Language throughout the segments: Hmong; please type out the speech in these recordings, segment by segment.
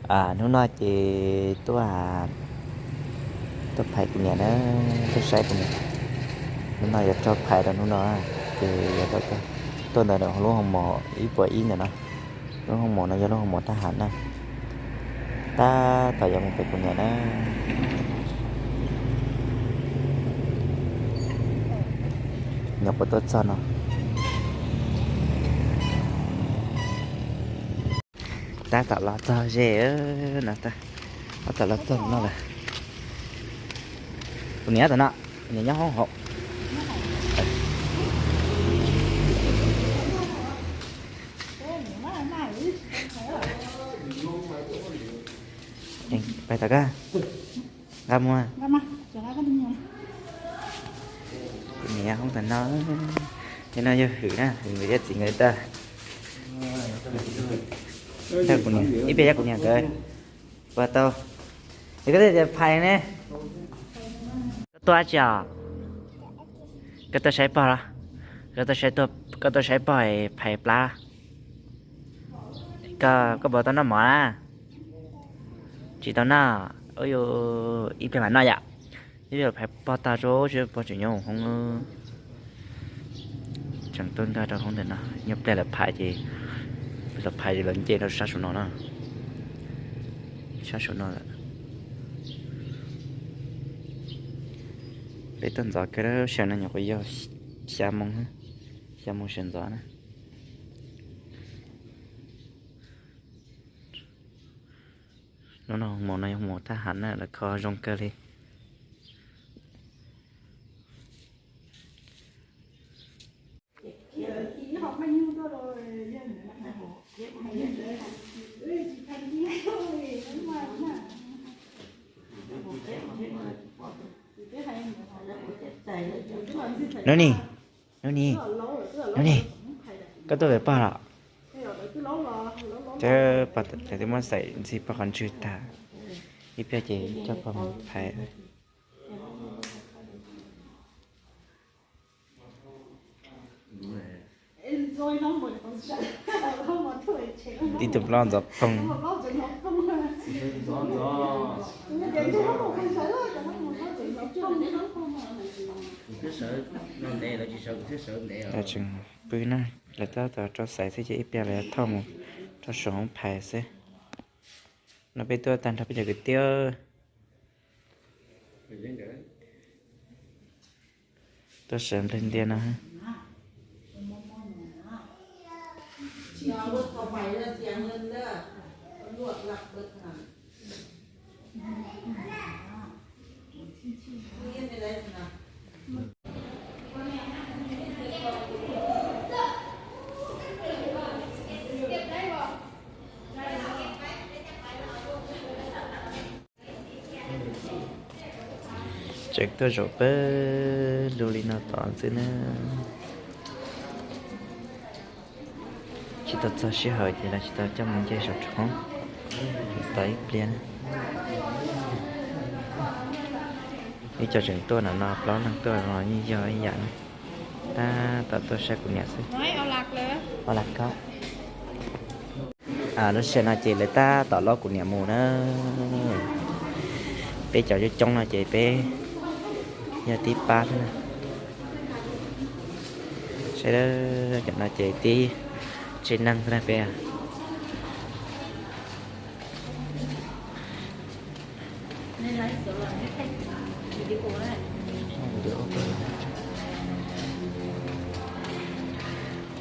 Hnub no ces tuaj, tuaj phais kuv niam na, tuaj saib kuv niam. Hnub no yuav raug phais rau hnub no, ces yuav tuaj ntawm lub hoo mos ib puas ib ntawm no. Lub hoo mos no yog lub hoo mos thab ham na. Tab tom yuav mus pem kuv niam na. Nyuam qhuav tuaj txog no. Tab tom los txog ze no, tab tom los txog no lawm. Kuv niam tom no, kuv niam nyob hoob hauv. Pais tom koj nqa muag. Kuv niam hoob tom no, ces no yog Hwm na, Hwm nkawd yog txiv nkawd tag. Ib pliag yog kuv niam nkawd puas tau. Es koj twb tias phais ne. Koj tuaj dab tsi os? Koj tuaj saib pog los? Koj tuaj saib pog phais plab? Koj puas tau noj mov na? Tsis tau noj. Ib pliag mam noj yom. Ib pliag phais pog tag tso, pog tseem nyob hoob. Tseem tuaj nkag rau hoob ntawm no, nyob pliag lawv phais ces, lawv phais ces lawv nce rau sab saum no na. Sab saum no lawm. Peb tuaj ntxov kawg, sawv no nyuam qhuav yog xya moo, xya moo sawv ntxov na. Lub no hoo mos no yog hoo mos thab ham na, lawv kho zoo kawg li. Nub ni, nub ni, nub ni, koj tuaj pem pog los? Ces pog twb muab xaim ntxig pog qhov ntswg tag, ib pliag ces coj pog mus phais. Tib tug plaub ntxov poog. Tseem pw na, lawv tab tom rau xaiv xwb ces ib pliag lawv yuav thauj mus rau saum hoob phais xwb. No peb tuaj tag nrho peb cov kwv tij. Tuaj sawv nplawg ntias no. Tseem tuaj zaum pawg lug li no tod xwb na. Tsis tau txog sij hawm ces lawv tsis tau coj mus nce saum roob. Tos ib pliag na. Ib co tseem tuaj no no, plaub leeg tuaj no yeej yog ib yam na. Tab tom tuaj saib kuv niam xwb. Lub sij hawm no ces lawv tab tom los kuv niam mus na. Peb cov coob coob no ces peb yog tib pab xwb na. Saib, cov no ces tib tsev neeg xwb na peb.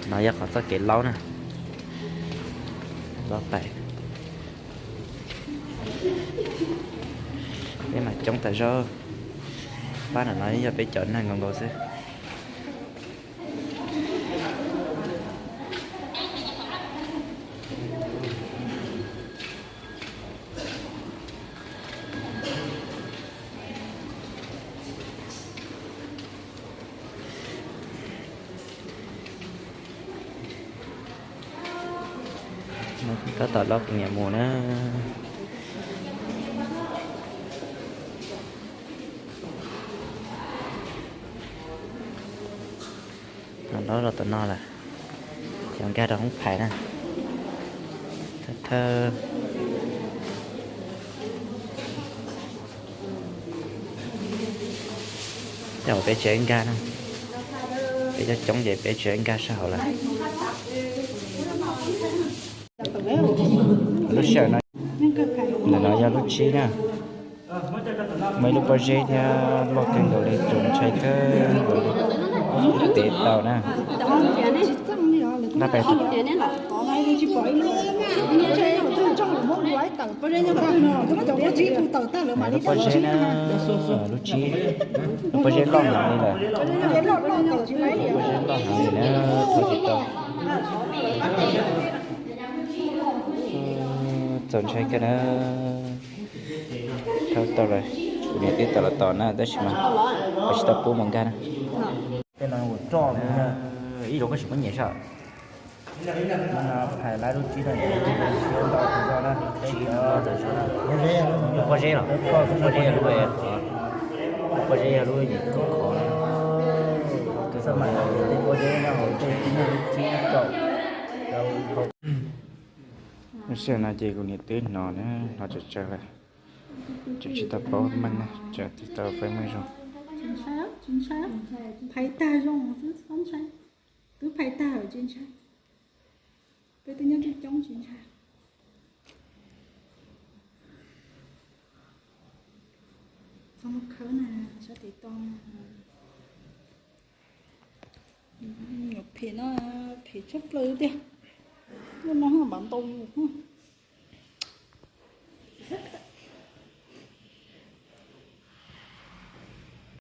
No yog qhov txoj kev laub na, laub tais. Peb mas coob tas zog, pab no no yog peb cov neeg nkaus nkaus xwb. Tab tom los kuv niam mus na. Los los tom no lawm, ces nkag rau hoob phais na. Thawj thawj Peb tsev nkag na, peb coob coob ces peb tsev nkag sab hauv lawm. Lub sij hawm no, ntawm no yog lub tsib na. Muaj ib lub pob zeb thiab loj kawg nkaus li, txaus ntshai kawg nkaus li. Tev tau na. Lub pob zeb na, lub pob zeb loj heev li lawm. Lub pob zeb loj heev li na, thau tsis tau. Txaus ntshai kawg na. Thau tau lawm, kuv niam twb tau los tos na tab sis mas ho tsis tau pub mus nkag na. Ib zaug koj tsis muab nyiam saib. Phais lawv lub tsib no, lub pob zeb los, lub pob zeb yog lub, lub pob zeb yog lub nyuam qhuav qhuav. Lub sij hawm no ces kuv niam twb hnov na, hnov tsawg tsawg lawm, tseem tsis tau paub meej na, tseem tsis tau paub meej zoo. Phais tag zoo xwb txhob ntshai, twb phais tag lawm tsis ntshai. Peb twb nyob coob coob tsis ntshai. Txhob muab khawb na, sab tim toj na. Nyuam phem no, phem tshaj plaws tiag. Lub no npav ntau yus.